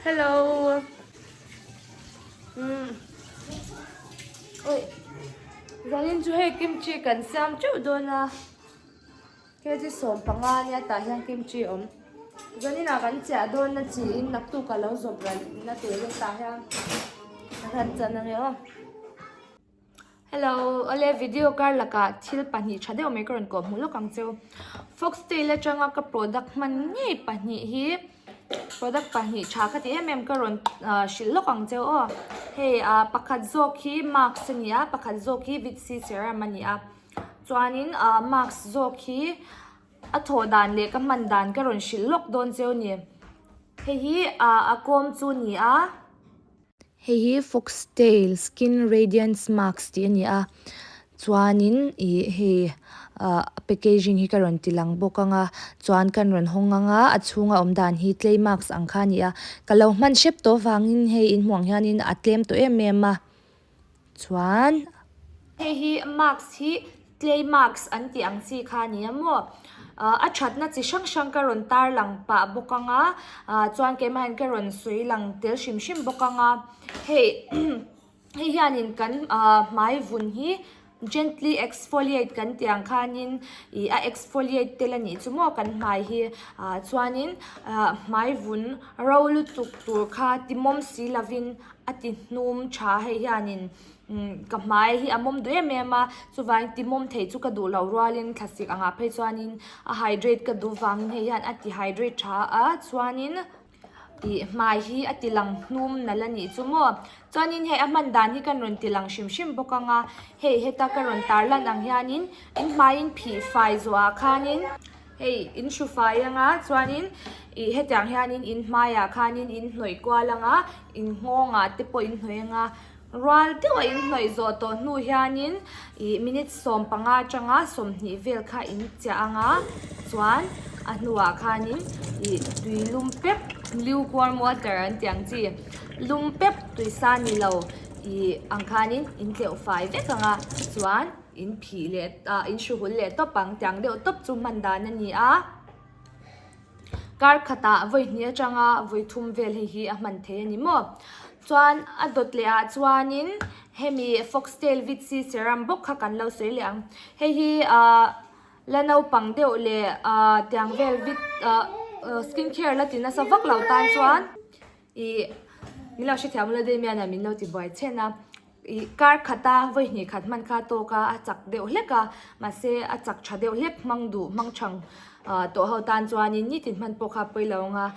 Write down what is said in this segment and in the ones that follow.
Hello. Umm. Oi. Zanin chu hei kimchi kan siam teuh dawn a. Kg 15 ania tah hian kimchi a awm. Zaninah kan chiah dawn a chiin naktuk a lo zawp ran na turin tah hian ran chan ang e aw. Hello, awle video kar lakah thil pahnih tha deuh mai ka rawn kawh hmuh lawk ang cheu. Foxtail atanga ka product hman ngei pahnih hi product pahnih tha ka ti em em ka rawn hrilh lawk ang cheu aw. Hei ah pakhat zawk hi mask a ni a, pakhat zawk hi vit C serum a ni a. Chuanin ah mask zawk hi a thawh dan leh ka hman dan ka rawn hrilh lawk dawn cheu a ni. Hei hi ah a kawm chu a ni a. Hei hi Foxtail skin radiance mask tih a ni a chuanin ih hei ah packaging hi ka rawn ti lang bawk ang a chuan kan rawn hawng ang a a chhunga awm dan hi clay mask ang kha a ni a ka lo hman hrep tawh avangin hei inhmuh ang hianin a tlem tawh em em a chuan. Hei hi mask hi clay mask an tih ang chi kha a ni a maw? A thatna chi hrang hrang ka rawn tar lang pah bawk ang a, chuan keimah hian ka rawn sawi lang tel hrim hrim bawk ang a, hei hei hianin kan hmai vun hi gently exfoliate kan tih ang khanin ih a exfoliate tel a nih chu maw kan hmai hi chuanin hmai vun ro lutuk tur kha timawm si lovin a ti hnum tha hei hianin. Umm ka hmai hi a mawm duh em em a chuvangin ti mawm theih chu ka duh loh rualin thlasik angah phei chuanin a hydrate ka duh vangin hei hian a ti hydrate tha a chuanin ih hmai hi a ti lang hnum nalh a nih chu maw chuanin hei a hman dan hi kan rawn ti lang hrim hrim bawk ang a hei heta ka rawn tar lan ang hianin in hmaiin phih fai zawhah khanin hei in hru fai anga chuanin ih hetiang hianin in hmaiah khanin in hnawih kual anga in nghawngah te pawh in hnawih anga. Rual deuh a inhnawih zawh tawh hnu hianin ih minute 15 atanga 20 vel kha in chiah ang a, chuan a hnuah khanin ih tui lum pep lukewarm water an tih ang chi lum pep tui sa ni lo ih ang khanin in tleuh fai vek ang a, chuan in phih leh ah in hru hul leh tawp ang tiang deuh tawp chu hman dan a ni a. Kar khatah vawi hnih atanga vawi thum vel hei hi a hman thei a ni maw? Chuan a dawt leh ah chuanin hemi foxtail vit C serum bawk kha kan lo sawi leh ang. Hei hi ahh la naupang deuh leh ahh tiang vel vit ahh skin care la ti nasa vak lo tan chuan ih min lo hrethiam ula Damian ah min lo ti buai chhen a. Ih kar khata vawi hnih khat hman kha a tawk a, a chak deuh hlek a, mahse a chak tha deuh hlek hmang duh hmang thang ah tawh ho tan chuanin nitin hman pawh kha a pawi lo ang a,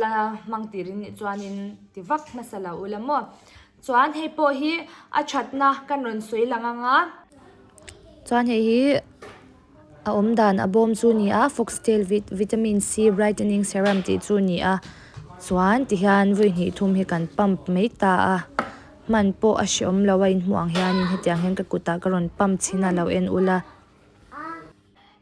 la hmang tirin nih chuanin ti vak hmasa lo ula maw. Chuan hei pawh hi a thatna kan rawn sawi lang ang a. Chuan hei hi. A awm dan a bawm chu ni a foxtail vit vitamin C brightening serum tih chu ni a chuan tihian vawi hnih thum hi kan pump mai ta a hman pawh a hreawm lo a inhmuh ang hianin hetiang hian ka kutah ka rawn pump chhin a lo en ula.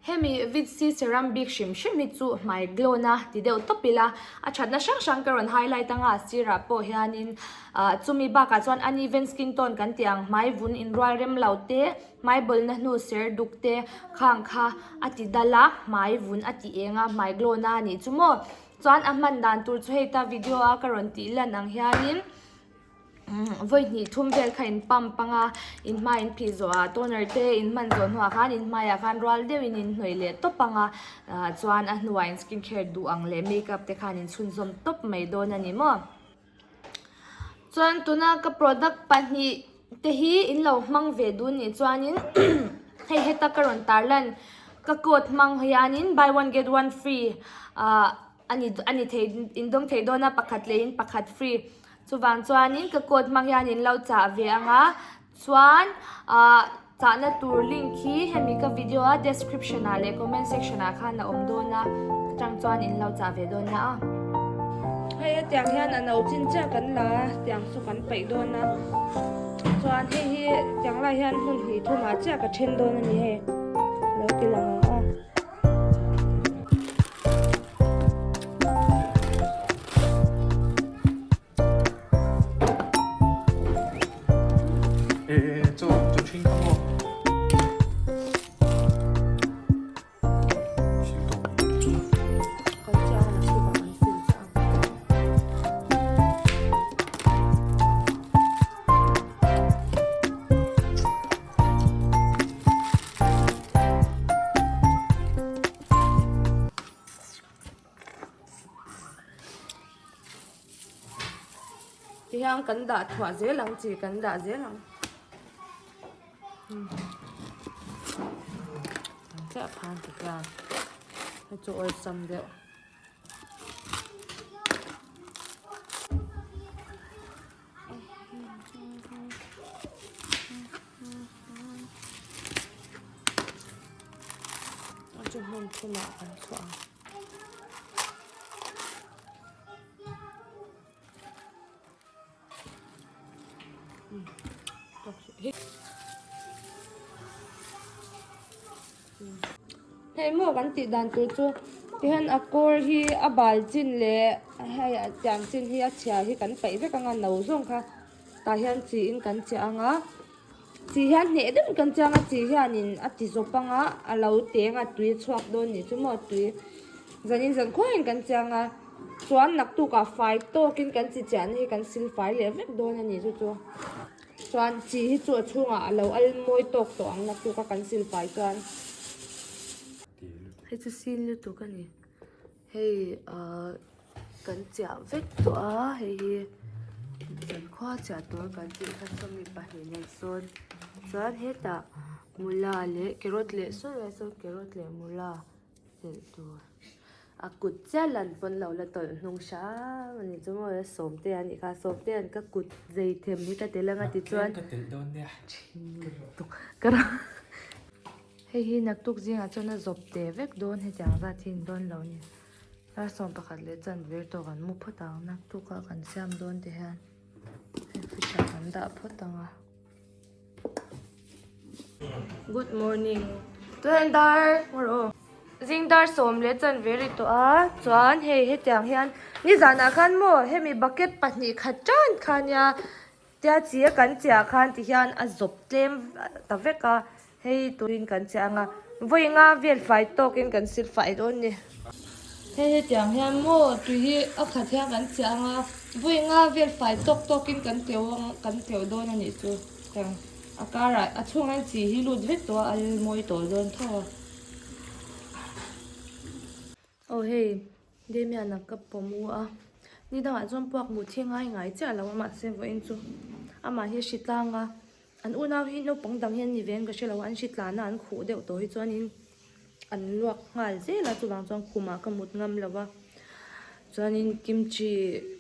Hemi vit C serum bik hrim hrim hi chu hmai glow na ti deuh tawp ila a thatna hrang hrang ka rawn highlight anga a sirah pawh hianin ah chumi bakah chuan uneven skin tone kan tih ang hmai vun inrual rem lo te Hmai bawlna hnu ser duk te khang kha a ti dal a, hmai vun a ti eng a, hmai glow na a nih chu maw. Chuan a hman dan tur chu hei ta video a ka rawn tih lan ang hianin vawi hnih thum vel kha in pump ang a, in hma in phih zawh ah toner te in hman zawh hnuah khan in hmaiah khan rual deuhin in hnawih leh tawp ang a, chuan a hnuah in skin care duh ang leh makeup te khan in chhunzawm tawp mai dawn a ni maw. Chuan tuna ka product pahnih te hi in lo hmang ve dun nih chuanin hei heta ka rawn tarlan ka code hmang hianin buy one get one free ah a ni a ni thei in dawng thei dawn a pakhat leh in pakhat free chuvang chuanin ka code hmang hian in lo chah ve ang a. Chuan ah chahna tur link hi hemi ka video a description ah leh comment section ah khan a awm dawn a atang chuan in lo chah ve dawn nia a. Hei hetiang hian a no chin chiah kan la a tiang chu kan paih dawn a chuan hei hi tiang lai hian hmun hnih thumah chiah ka then dawn a ni hei lo ti lang ang aw. Tihian kan dah thuah zel ang chi kan dah zel ang. Ang chiah khan tihian hei chu awlsam deuh. A chu hmun thumah kan chhuah ang. Hei maw kan tih dan tur chu tihian a kawr hi a bal chin leh hei a tiang chin hi a chhia hi kan paih vek anga no zawng kha tah hian chi in kan chiah anga chi hian hneh deuhin kan chiang a chi hianin a ti zawp anga a lo teng a tui a chhuak dawn nih chu maw tui zanin zan khuaiin kan chiang a chuan naktukah fai tawkin kan chi chiahna hi kan sil fai leh vek dawn a ni chu chu. Chuan chi hi chu a chhungah a lo al mawi tawk tawh ang naktuk a kan sil fai chuan. Hei chu sin lutuk a ni. Hei ahh kan chiah vek tawh a hei hi zankhua chiah tur kan tih kha sawmi pahnih nen sawn chuan hetah mula leh carrot leh sawi ah sawn carrot leh mula telh tur. A kut chiah lan pawn lo la tawlh hnung hram a ni chu maw Sawmtea a nih kha Sawmtea'n ka kut zei them hi ka tel anga tichuan hei hi naktuk zingah chuan a zawp teh vek dawn hetiang zat hi in dawn lo a ni dar 11 leh chuan vir tawk an mu phawt ang naktuk ah kan siam dawn ti hian hei fridge ah kan dah phawt ang a. Good morning chuan dar zing dar sawm leh chanve ri tawh a chuan hei hetiang hian nizanah khan maw hemi bucket pahnih khat tan kha nia tia chi a kan chiah khan ti hian a zawp tlem ta vek a hei turin kan chiah ang a vawi nga vel fai tawkin kan sil fai dawn a ni. Hei hetiang hian maw tui hi a khat hian kan chiah ang a vawi nga vel fai tawk tawkin kan teuh ang kan teuh dawn a nih chu tiang a karah a chhungah hian chi hi lut vek tawh a a mawi tawh dawn tho a. Aw hei Damian-a ka pawm u a ni dangah chuan puak hmuh thi ngai ngai chiah lo a mahse vawiin chu amah hi a hri tlang a an unau hi naupang dang hi an ni ve ang ka hre lo a an hri tlana an khuh deuh tawh hi chuanin. an luak nghal zel a chuvang chuan khumah ka mut ngam lo va chuanin kimchi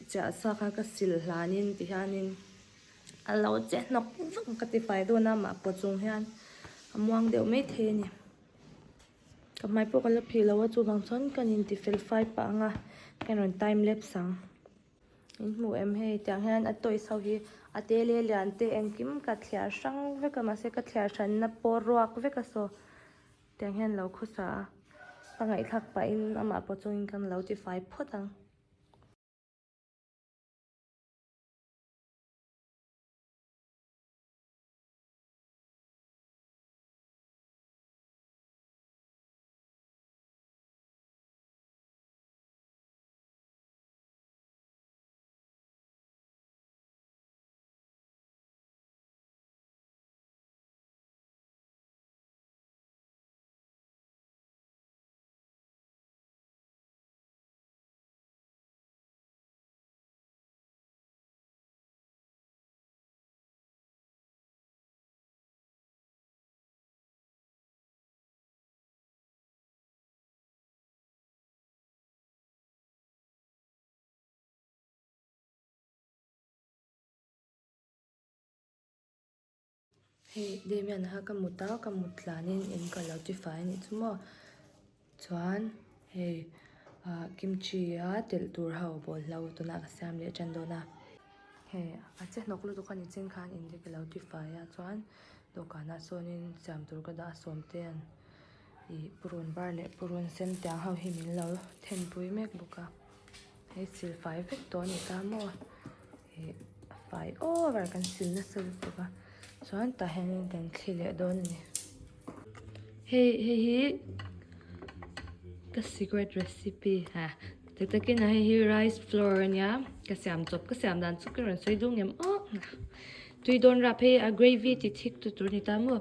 chiah sa kha ka sil hlanin ti hianin a lo che hnawk vak ka ti fai dawn a mah pawh chung hian a muang deuh mai thei a ni ka hmai pawh ka la phih lo a chuvang chuan kan inti fel fai pah ang a ka rawn time lapse ang. In hmu em hei tiang hian a toys ho hi a te leh lian te engkim ka thliar hrang vek a mahse ka thliar hranna pawh ruak vek a saw tiang hian lo khawsa a ka ngaihthlak pahin amah pawh chungin kan lo ti fai phawt ang. Hei Damian kha ka mut a ka mut tlanin in ka lo ti fai a nih chu maw chuan hei ah kimchi a telh tur ho bawlhlo tunah ka siam leh tan dawn a hei a che hnawk lutuk a ni chin khan in te ka lo ti fai a chuan dawhkanah sawnin siam tur ka dah a sawm te an. Ih purun var leh purun sen tiang ho hi min lo thenpui mek bawk a hei sil fai vek tawh a ni ta maw ih a fai over kan sil nasa lutuk a chuan tah hianin kan thli leh dawn a ni hei hei hi ka secret recipe ha tak takin a hei hi rice flour ania ka siam chawp ka siam dan chu ka rawn sawi duh ngem awk tui dawn rap hei a gravy ti thik tu tur a ni ta maw.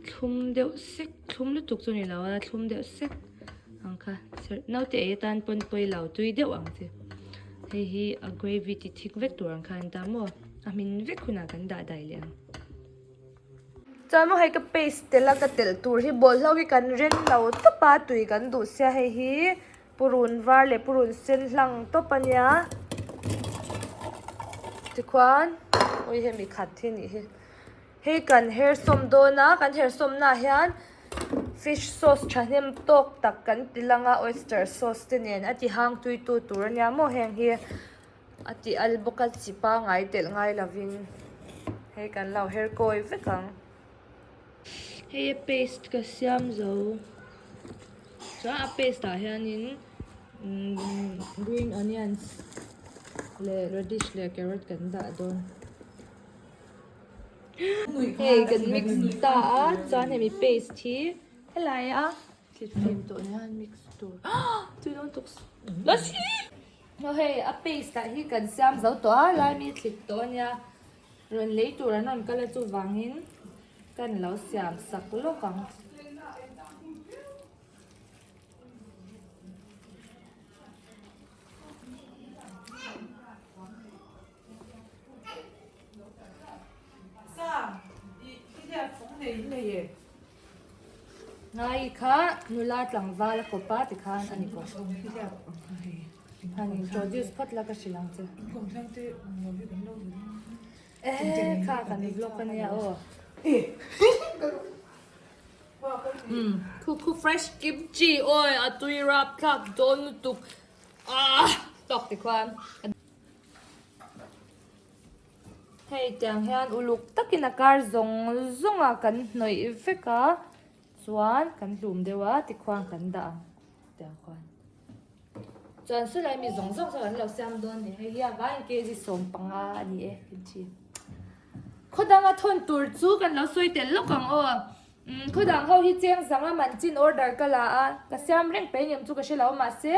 Thlum deuh sek thlum lutuk chu ni lo a thlum deuh sek ang kha naute ei atan pawn pawi lo tui deuh ang chi. Hei hi a gravy ti thik vek tur ang khan an ta maw? A hmin vek hunah kan dah dai leh ang. Chuan maw hei ka paste tel a ka telh tur hi bawlhlo hi kan ren lo tawp a tui kan duh sia hei hi purun var leh purun sen hlang tawp a nia tikhuan ui hemi khat hi nih hi hei kan her sawm dawn a kan her sawm na ah hian fish sauce thahnem tawk tak kan ti lang a oyster sauce te nen a ti hang tui tu tur a nia maw heng hi. A ti al bawk a chi pangai telh ngai lovin hei kan lo her kawi vek ang. Hei a paste ka siam zo chuan a paste ah hianin green onions leh radish leh carrot kan dah dawn. Hei kan mix ta a chuan hemi paste hi helai a thlit fim tawh nen mix tur tui dawn tuk Aw hei a paste ah hi kan siam zo tawh a lai mi thlit tawh a nia rawn lei tur an rawn kal a chuvangin kan lo siam sak lawk ang. Ngai kha nula tlangval a kawp a tikhan a ni kawp. Han introduce phawt la ka hrilh ang che. Ehe kha kan vlog a nia aw. Khu khu fresh kimchi awi a tui rapthlak dawn lutuk ah tawk tikhuan. Hei tiang hian uluk takin a kar zawng zawng a kan hnawih vek a chuan kan hlum deuh a tikhuan kan dah ang tiang khuan chuan saw lai mi zawng zawng saw an lo siam dawn a ni hei hi a vaiin kg 15 a ni e kimchi khaw danga thawn tur chu kan lo sawi tel lawk ang aw umm khaw dang ho hi cheng zanga man chin order ka la a ka siam reng peih ngem chu ka hre lo mahse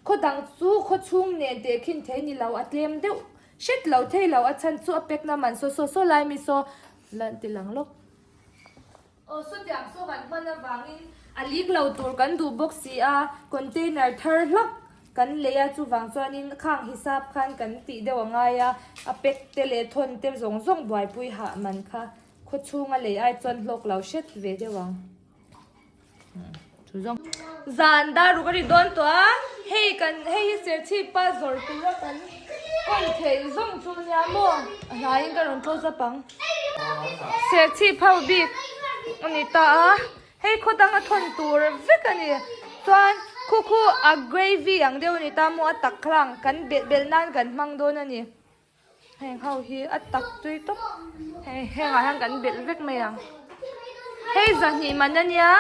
Khaw dang chu khaw chhung nen teh khin thei ni lo a tlem deuh hret lo thei lo a chhan chu a pek na man saw saw saw lai mi saw lan ti lang lawk. Aw sawtiang saw kan hman avangin a lik lo tur kan duh bawk si a container thar hlak kan lei a chuvang chuanin khang hisap khan kan tih deuh a ngai a a pek te leh thawn te zawng zawng buaipui hah man kha khaw chhunga lei ai chuan hlawk lo hret ve deuh ang. Zan dar ruk a ri dawn tawh a, hei kan hei hi serchhip pa zawrh tura kan kawl theih zawng chu nia maw a hnaiin ka rawn close up ang. Serchhip ho bik a ni ta a, hei khaw dang a thawn tur vek a ni chuan khu khu a gravy ang deuh a ni ta maw a tak hlang kan belh belh nan kan hmang dawn a ni. Heng ho hi a tak tui tawp hei hengah hian kan belh vek mai ang hei zahnih man ania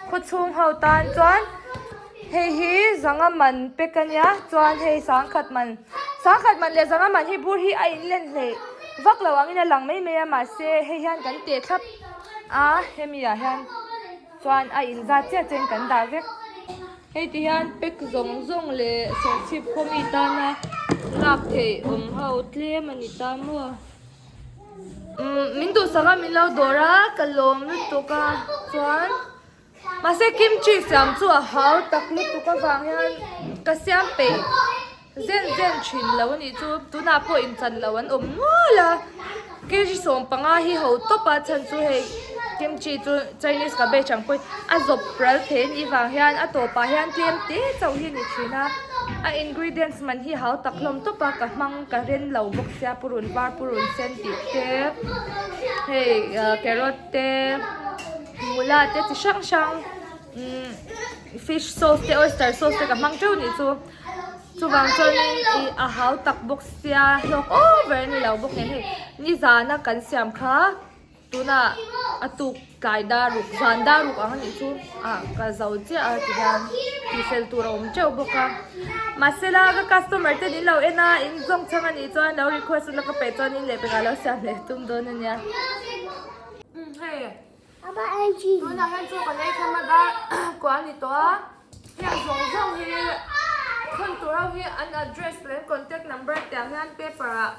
khaw chhung ho tan chuan hei hi zanga man pek ania chuan hei sangkhat man sangkhat man leh zanga man hi bur hi a in len hleih vak lo angin a lang mai mai a mahse hei hian kan teh thlap a hemi ah hian chuan a in zat chiah chiah in kan dah vek. Hei ti hian pack zawng zawng leh serchhip khaw mi tana lak theih awm ho tlem a ni ta maw. Umm min duhsak a min lo dawr a ka lawm lutuk a chuan mahse kimchi siam chu a hau tak lutuk avang hian ka siam peih zen zen thin lo a nih chu tunah pawh inchan lo an awm nual a kg 15 hi ho tawp a chhan chu hei kimchi chu chinese cabbage ang pawhin a zawp ral thei a nih vang hian a tawpah hian tlem te chauh hi a ni thin a a ingredients man hi hau tak hlawm tawp a ka hmang ka ren lo bawk sia purun var purun sen tih te hei carrot te mula te chi hrang hrang umm fish sauce te oyster sauce te ka hmang teuh a nih chu. Chuvang chuanin ih a hau tak bawk sia hlawk over a ni lo bawk nen hei nizana kan siam kha tunah a tuk tlai dar ruk zan dar ruk ang a nih chu ah ka zo chiah a ti hian tihfel tur a awm teuh bawk a mahsela ka customer ten in lo en a in zawng chhang a nih chuan lo request ula ka peih chuan in leh pekah lo siam leh tum dawn a nia. Tunah hian chaw kan ei kham a dar kua a ni tawh a heng zawng zawng hi thawn tur ho hi an address leh an contact number tiang hian paper ah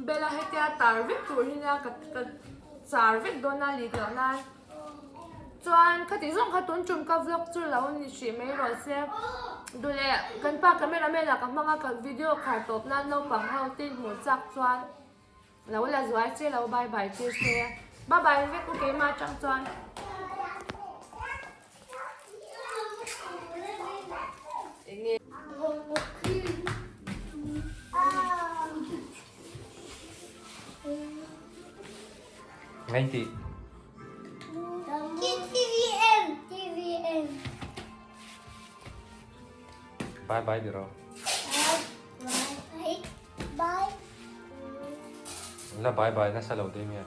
bel a hetia tar vek tur hi nia ka ka char vek dawn a lik loh nan chuan khati zawng kha tun tum ka vlog chu lo ni hrih mai rawh se. Duh leh kan pa cameraman ah ka hmang a ka video khar tawp nan naupang ho te hmuh chak chuan lo la zuai che lo bye bye tir se. Bye bye vek u keimah atang chuan. Ngai tih. Bye bye ti rawh. Bye. La bye bye nasa lo te mi a.